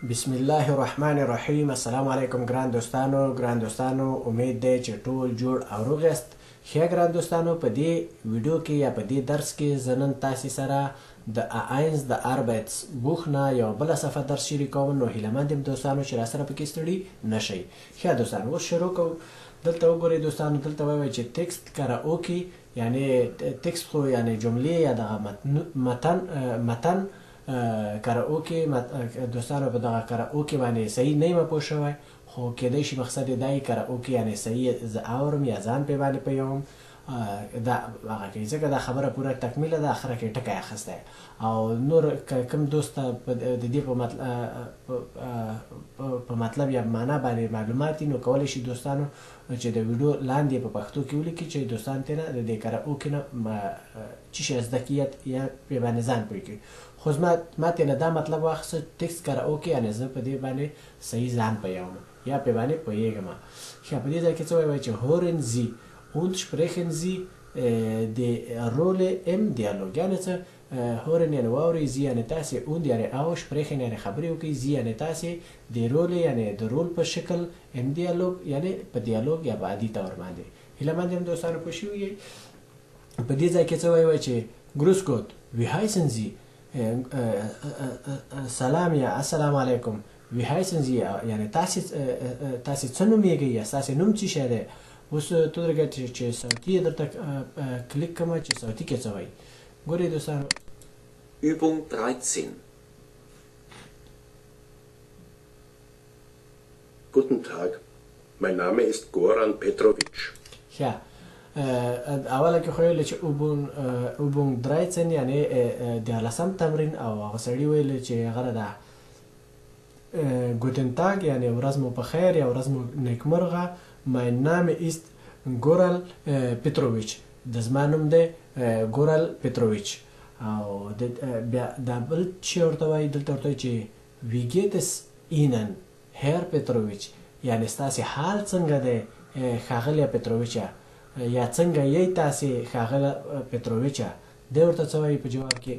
بسم الله الرحمن الرحیم. السلام علیکم ګران دوستانو، ګران دوستانو، امید دی چې ټول جوړ او روغ یاست. ښه ګران دوستانو، په دې ویډیو کې یا په دې درس کې زه نن تاسې سره د A1 د Arbeitsbuch نه یوه بله صفحه درس شریکوم، نو هیله مند یم دوستانو چې راسره پکې ستړي نه شئ. ښه دوستانو، اوس شروع کوو. دلته وګورئ دوستانو، دلته وایي چې Text Karaoke، یعنی Text خو یعنی جملې یا دغه متن Karaoke. دوستانو، په دغه Karaoke باندې صحیح نه یم پوه شوی، خو کېدای شي مقصد یې دا وي Karaoke یعنی صحیح زه اورم یا ځان پرې باندې پوهوم. دا هغه کوي ځکه دا خبره پوره تکمیله ده، اخره کې ټکی اخیستی. او نور کوم دوست ته د دې په مطلب یا معنا باندې معلومات دي، نو کولی شي دوستانو چې د ویډیو لاندې په پښتو کې ولیکي چې دوستان ترې نه د دې Karaoke نه څه شی زده کړي یا پرې باندې ځان پوه کړي. خو زما ما ترې نه دا مطلب واخیست، Text Karaoke یعنې زه په دې باندې صحیح ځان پوهوم یا پرې باندې پوهېږم. ښه، په دې ځای کې څه وایي چې hören Sie und sprechen Sie die Rolle im Dialog، یعنې څه؟ hören یعنې واورئ، Sie یعنې تاسې، und یعنې او، sprechen یعنې خبرې وکړئ، Sie یعنې تاسې، die Rolle یعنې د رول په شکل، im Dialog یعنې په دیالوګ یا په عادي طور باندې. هیله مند یم دوستانو پوه شوي یئ. په دې ځای کې څه وایي چې Grüß Gott, wie heißen Sie، سلام یا السلام علیکم، wie heißen Sie یعنې تاسې څه نومېږئ یا ستاسې نوم څه شی دی. اوس ته درګه چې صوتي یې درته کلیک کړم چې صوتي کې څه وایي. ګورئ دوستانو. Übung 13. Guten Tag, mein Name ist Goran Petrovic. ښه، اوله کې خو ویل چې Übung 13 یعنې دیارلسم تمرین، او هغه سړي ویل چې هغه ده Guten Tag یعنې ورځ مو په خیر یا ورځ مو نیکمرغه، mein Name ist Goran Petrovic، د زما نوم دی ګورال پتروویچ. او بیا دا بل چې ورته وایي، دلته ورته وایي چې Wie geht es Ihnen Herr Petrovic، یعنې ستاسې حال څنګه دی ښاغلیه پتروویچه، یا څنګه یئ تاسې ښاغله پتروویچه. دی ورته څه وایي په جواب کې؟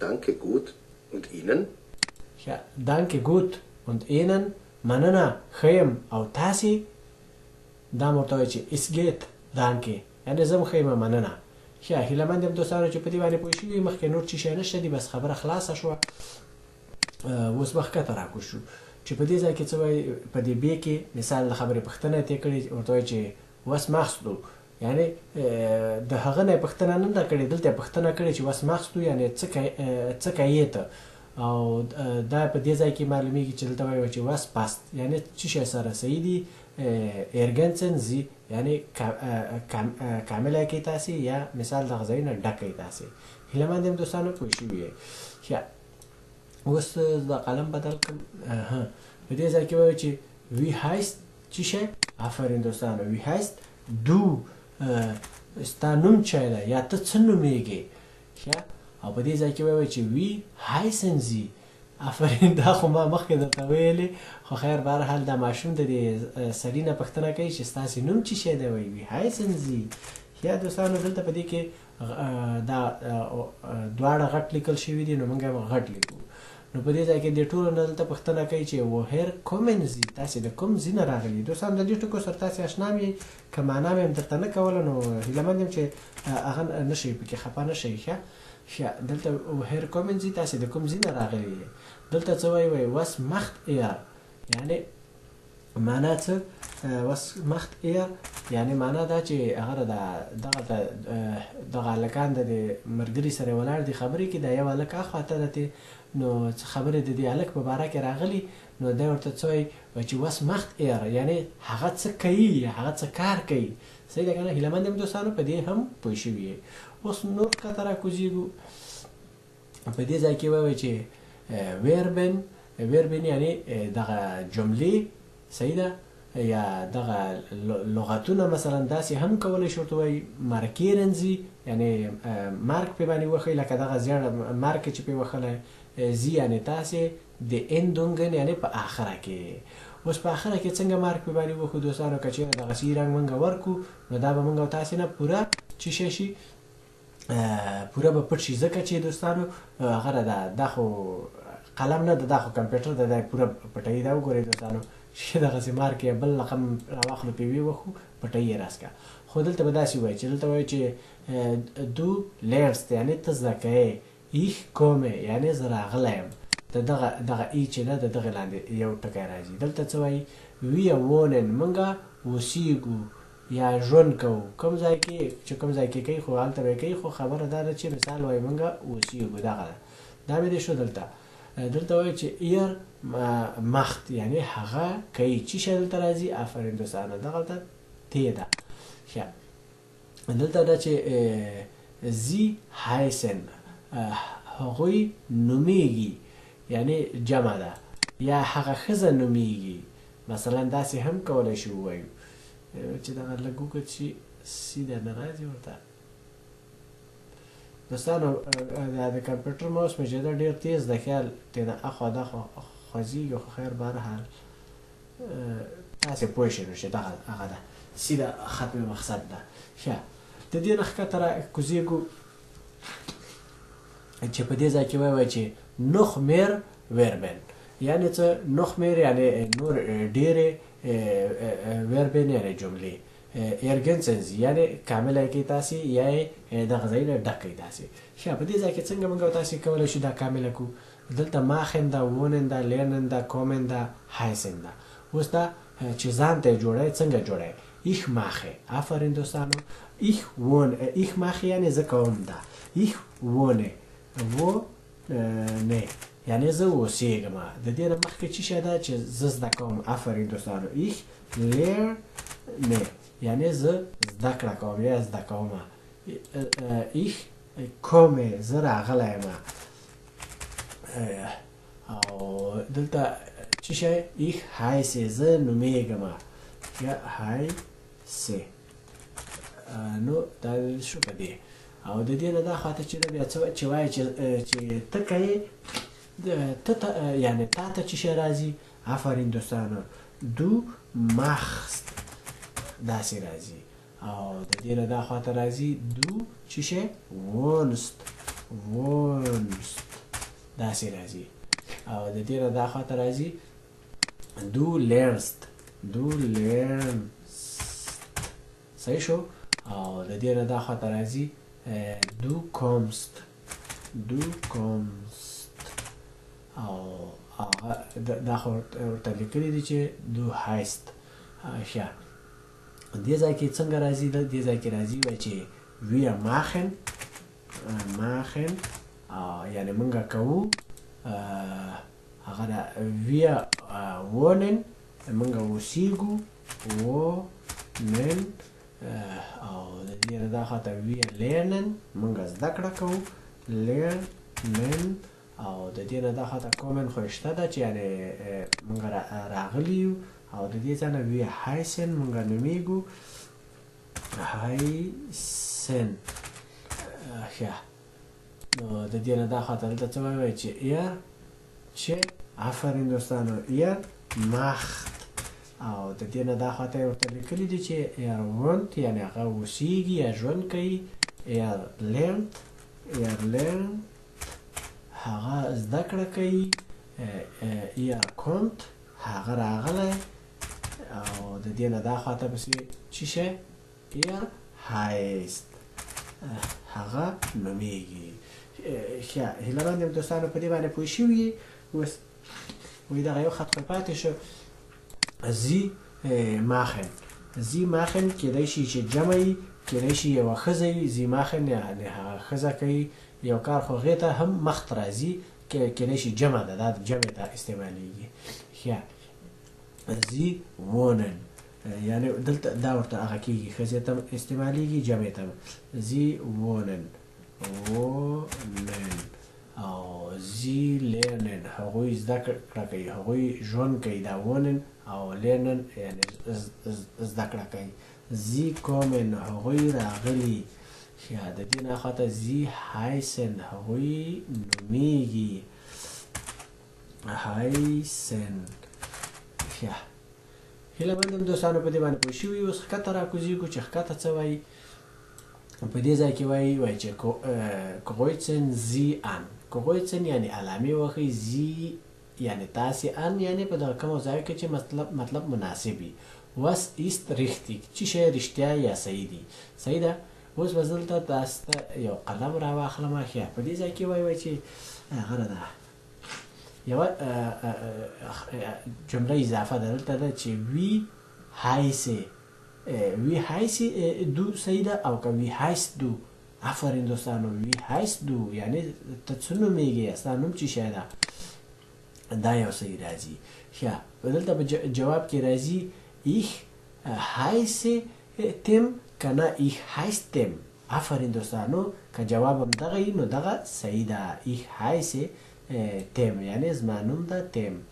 Danke gut und Ihnen؟ ښه، danke gut und Ihnen، مننه ښه یم او تاسې؟ دا مې ورته وایي چې es geht danke، یعنې زه هم ښه یم مننه. ښه، هیله مند یم دوستانو چې په دې باندې پوه شوي. مخکې نور څه شی نشته دي، بس خبره خلاصه شوه. اوس به ښکته راکوز شو چې په دې ځای کې څه وایي. په دې بې کې مثال د خبرې پوښتنه یې ترې کړې، ورته وایي چې was machst du، یعنې د هغه نه یې پوښتنه نه ده کړې، دلته یې پوښتنه کړې چې was machst du یعنې څه کوې ته. او دا په دې ځای کې معلومیږي چې دلته وایي چې was passt یعنې څه شی سره صحیح دي، ergänzen Sie یعنې کامله یې کړئ تاسې، یا مثال دغه ځایونه ډک کړئ تاسې. هیله مند یم دوستانو پوه شوي یئ. ښه، اوس دا قلم بدل کړم. په دې ځای کې وایي چې wie heißt څه شی؟ آفرین دوستانو، wie heißt du، ستا نوم چی دی یا ته څه نومېږې. ښه، او په دې ځای کې وایي چې wie heißen Sie. آفرین، دا خو ما مخکې درته ویلې، خو خیر بهرحال دا ماشوم د دې سړي نه پوښتنه کوي چې ستاسې نوم څه شی دی، وایي wie heißen Sie. ښه دوستانو، دلته په دې کې دا دواړه غټ لیکل شوي دي، نو موږ هم غټ لیکو. نو په دې ځای کې د ټولو نه دلته پوښتنه کوي چې woher kommen Sie، تاسې د کوم ځای نه راغلي. دوستانو د دې ټکو سره تاسې اشنا یئ، که معنا مې هم درته نه کوله نو هیله مند یم چې هغه نه شئ پکې خفه نه شئ. ښه ښه، دلته woher kommen Sie، تاسې د کوم ځای نه راغلي یئ. دلته څه وایي؟ وایي was macht er، یعنې معنا څه؟ was macht er یعنې معنا دا چې هغه دغه دغه هلکان د دې ملګري سره ولاړ دي خبرې کوي، دا یو هلک اخوا ته دی، نو څه خبرې د دې هلک په باره کې راغلي، نو دی ورته څه وایي؟ وایي چې was macht er یعنې هغه څه کوي، هغه څه کار کوي. صحیح ده که نه؟ هیله مند یم دوستانو په دې هم پوه شوي یئ. اوس نور ښکته راکوزېږو. په دې ځای کې وایي چې Verben، Verben یعنې دغه جملې، صحیح ده، یا دغه لغتونه مثلا داسې هم کولی شو ورته وایي markieren Sie، یعنې مارک پې باندې وښیي، لکه دغه زیړ مارک چې پې وښلی، Sie یعنې تاسې، د Endungen یعنې په آخره کې. اوس په آخره کې څنګه مارک پې باندې وښو دوستانو؟ که چېرې دغسې رنګ مونږ ورکړو نو دا به مونږ او تاسې نه پوره څه شی شي، پوره به پټ شي، ځکه چې دوستانو هغه ده دا خو قلم نه ده، دا خو کمپیوټر ده، دا پوره پټوي. دا وګورئ دوستانو چې دغسې مارک یا بل رقم راواخلو پې ویې وښو پټوي یې راسکه. خو دلته به داسې ووایي چې دلته وایي چې du lernst یعنې ته زده کوې، ich komme یعنې زه راغلی یم. د دغه دغه ای چې ده د دغې لاندې یو ټکی راځي. دلته څه وایي؟ wir wohnen موږ اوسیږو یا ژوند کوو. کوم ځای کې چې کوم ځای کې کوي خو هلته به یې کوي، خو خبره دا ده چې مثال وایي موږ اوسیږو، دغه ده. دا مې دې شو. دلته دلته وایي چې er macht یعنې هغه کوي. چی شی دلته راځي؟ آفرین دوستانو، دغلته تی ده. ښه دلته ده چې sie heißen هغوی نومیږي یعنې جمع ده، یا هغه ښځه نومیږي. مثلا داسې هم کولی شو ووایو چې دغه لږ اوږد شي سیده نه راځي ورته. دوستانو دا د کمپیوټر ماوس مې چې ده ډېر تیز ده، خیال ترېنه اخوا داخوا خوځېږي، خو خیر بهرحال تاسې پوه شئ نو چې دغه هغه ده، سیده ختم مقصد ده. ښه د دې نه ښکته را کوزېږو چې په دې ځای کې وایي چې noch mehr Verben یعنې څه؟ noch mehr یعنې نور ډېرې Verben یعنې جملې، ergänzen Sie یعنې کامله یې کوي تاسې یا یې دغه ځایونه ډک کوي تاسې. ښه په دې ځای کې څنګه موږ تاسې کولی شو دا کامله کړو؟ دلته machen ده، wohnen ده، lernen ده، kommen ده، heißen ده. اوس دا چې ځان ته یې جوړوي څنګه جوړوي؟ ich mache. آفرین دوستانو، ich wohne، ich mache یعنې زه کوم ده، ich wohne، wohne یعنې زه اوسېږم. د دې نه مخکې څه شی ده چې زه زده کوم؟ آفرین دوستانو، ich lerne یعنې زه زده کړه کوم یا زده کوم. ich komme زه راغلی یم. او دلته څه شی؟ ich heiße زه نومېږم یا heiße. نو دا شو په دې. او د دې نه دا خواته چې ده بیا څه چې وایي چې ته کوې ته یعنې تا ته څه شی راځي؟ آفرین دوستانو، du machst داسې راځي. او د دې نه دا خواته راځي du څه شی؟ wohnst، wohnst داسې راځي. او د دې نه دا خواته راځي du lernst، du lernst صحیح شو. او د دې نه دا خواته راځي du kommst، du kommst. او هغه دا خو ورته لیکلي دي چې du heißt. ښه دې ځای کې څنګه راځي؟ دې ځای کې راځي وایي چې wir machen، machen یعنې موږ کوو. هغه ده wir wohnen موږ اوسیږو، wohnen. او د دې نه دا خواته wir lernen موږ زده کړه کوو، lernen. او د دې نه دا خواته kommen خو شته ده چې یعنې موږ راغلي یو. او د دې ځای نه wir heißen موږ نومېږو، heißen. ښه نو د دې نه دا خواته دلته څه وایي چې er چې آفرین دوستانو، er macht. او د دې نه دا خواته یې ورته لیکلي دي چې er wohnt یعنې هغه اوسیږي یا ژوند کوي، er lernt، er lernt هغه زده کړه کوي، er kommt هغه راغلی. او د دې نه دا خواته پسې څه شی؟ er heißt هغه نومېږي. ښه هیله مند یم دوستانو په دې باندې پوه شوي یئ. اوس وایي دغه یو خط خو پاتې شو. sie machen، sie machen کېدای شي چې جمع وي، کېدای شي یوه ښځه وي. sie machen یعنې هغه ښځه کوي یو کار، خو هغې ته هم macht راځي، کېدای شي جمع ده، دا جمع ته استعمالیږي. ښه sie wohnen یعنې دلته دا ورته هغه کېږي، ښځې ته استعمالیږي، جمع ته. sie wohnen، wohnen. او sie lernen هغوی زده کړه کوي، هغوی ژوند کوي. دا wohnen او lernen یعنې زده کړه کوي. sie kommen هغوی راغلي. ښه د دې نه خواته sie heißen هغوی نومېږي، heißen. ښه هیله مند یم دوستانو په دې باندې پوه شوي. اوس ښکته راکوزېږو چې ښکته څه وایي. په دې ځای کې وایي وایي چې kreuzen Sie an. kreuzen یعنی علامې وښئ، Sie یعنی تاسې، an یعنی په دغه کومو ځایو کې چې مطلب مناسب وي. Was ist richtig؟ چی شی رښتیا یا صحیح دي؟ صحیح ده. اوس به زه دلته تاسو ته یو قلم راواخلم. ښه، په دې ځای کې وایي وایي چې هغه ده یوه جمله اضافه ده دلته ده چې wie heiße wie heiße du صحیح ده او که wie heißt du؟ آفرین دوستانو، wie heißt du یعنی ته څه نومېږې، ستا نوم څه شی ده؟ دا یو صحیح راځي. ښه، دلته په جواب کې راځي ich heiße Tim که نه ich heiß Tim. آفرین دوستانو، که جواب هم دغه وي نو دغه صحیح ده. ich heiße Tim یعنی زما نوم ده تیم،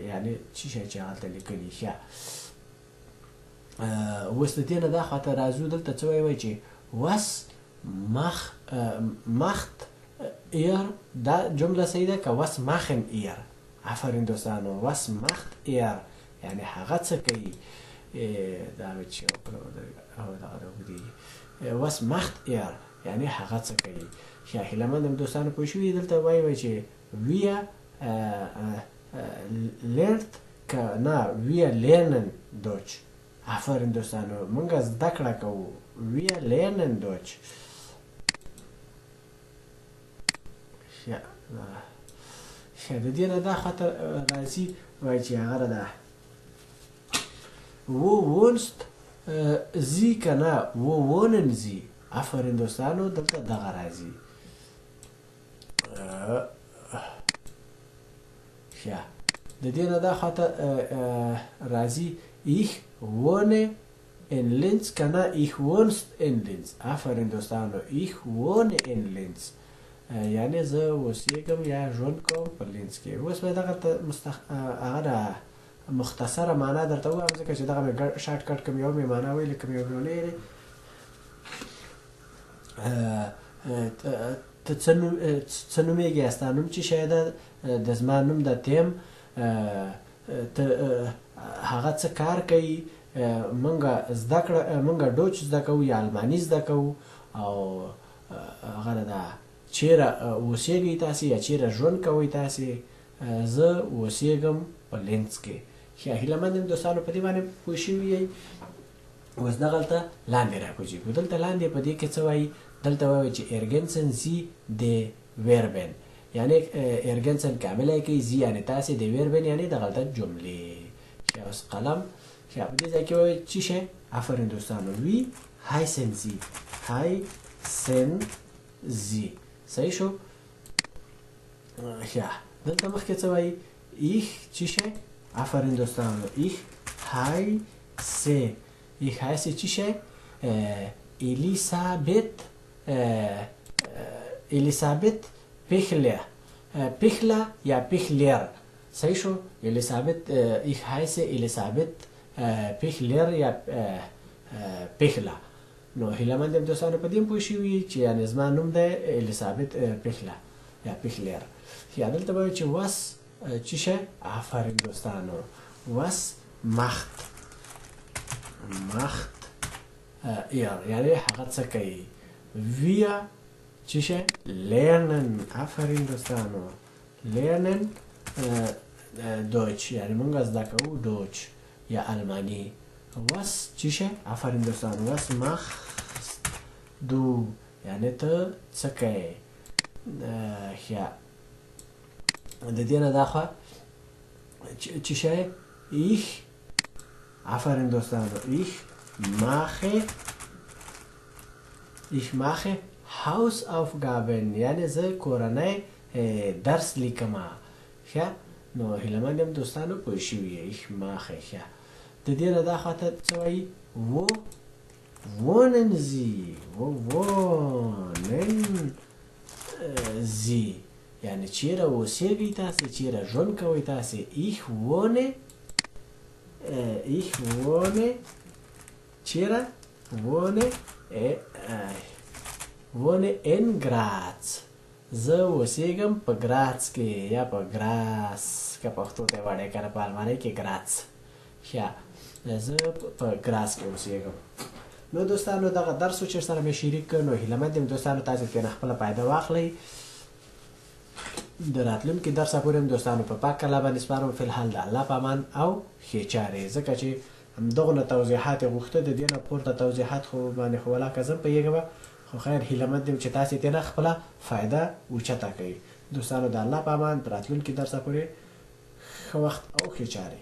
یعنی څه شی چې هلته لیکلي. ښه، اوس د دې نه دا خواته راځو. دلته څه وایي؟ وایي چې was macht er؟ دا جمله صحیح ده که was machen er؟ آفرین دوستانو، was macht er یعنی هغه څه کوي. دا مې چې وکړو او دغه اوږدېږي. was macht er یعنی هغه څه کوي. ښه، هیله مند یم دوستانو پوه شوي. دلته وایي وایي چې wir lernt که نه wir lernen Deutsch. آفرین دوستانو، مونږ زده کړه کوو. wir lernen Deutsch. ښه ښه، د دې نه دا خواته راځي. وایي چې هغه ده wo wohnst Sie که نه wo wohnen Sie؟ آفرین دوستانو، دلته دغه راځي. ښه، د دې نه دا خواته راځي ich wohne in Linz که نه ich wohnst in Linz. آفرین دوستانو، ich wohne in Linz یعنی زه اوسېږم یا ژوند کوم په لینز کې. اوس به دغه ته هغه ده مختصره معنا درته ووایم، ځکه چې دغه مې شارټ کټ کوم، یو مې معنا ویلې کوم یو مې ونه ویلې. ته څه نومېږې، ستا نوم څه شی ده؟ د زما نوم ده تیم. ته هغه څه کار کوي؟ مونږ زده کړه، مونږ Deutsch زده کوو یا الماني زده کوو. او هغه ده چیرې اوسېږئ تاسې یا چیرې ژوند کوئ تاسې؟ زه اوسېږم په لینز کې. ښه، هیله مند یم دوستانو په دې باندې پوه شوي یئ. اوس دغلته لاندې راکوزېږو. دلته لاندې په دې کې څه وایي؟ دلته وایي چې ergänzen Sie die Verben یعنی ergänzen کامله کوي، Sie یعنی تاسې، die Verben یعنی دغلته جملې. ښه، اوس قلم. ښه، په دې ځای کې وایي څه شی؟ آفرین دوستانو، wie heißen Sie؟ heißen Sie صحیح شو. ښه، دلته مخکې څه وایي؟ ich څه شی؟ آفرین دوستانو، ich heiße، ich heiße څه شی؟ الیزابت، الیزابت پیخلر، پیخلا یا پیخلر صحیح شو. الیزابت، ich heiße الیزابت پیخلر یا پیخلا. نو هیله مند یم دوستانو په دې پوه شوي چې یعنې زما نوم دی الیزابت پیخلا یا پیخلر. یا دلته وایو چې was څه شی؟ آفرین دوستانو، was macht، macht er یعنی هغه څه کوي. wir څه شی؟ lernen. آفرین دوستانو، lernen Deutsch یعنی مونږ زده کوو Deutsch یا المانی. was څه شی؟ آفرین دوستانو، was machst du یعنی ته څه کوې. ښه، د دې نه دا خوا څه شی؟ ich، آفرین دوستانو، ich mache، ich mache Hausaufgaben یعنی زه کورنی درس لیکم. ښه، نو هیله مند یم دوستانو پوه شوي یئ. ich mache. ښه، د دې نه دا خواته څه وایي؟ wo wohnen Sie؟ wo wohnen Sie یعنی چیرې اوسېږئ تاسې، چیرې ژوند کوئ تاسې؟ ich wohne، ich wohne چیرې؟ wohne، wohne in Graz. زه اوسېږم په ګراڅ کې یا په ګراس که پښتو ته یې واړې که نه په المانۍ کې ګراڅ. ښه، زه په ګراس کې اوسېږم. نو دوستانو دغه درس و چې سره مې شریک کړ، نو هیله مند یم دوستانو تاسې ترېنه خپله فایده واخلئ. د راتلونکي درسه پورې هم دوستانو په پاک الله باندې سپارم. فی الحال د الله په امان او ښې چارې، ځکه چې همدغونه توضیحات یې غوښته، د دې نه پورته توضیحات خو باندې خو ولاکه زه هم پوهېږم، خو خیر هیله مند یم چې تاسې ترېنه خپله فایده اوچته کړئ. دوستانو د الله په امان، تر راتلونکي درسه پورې ښه وخت او ښې چارې.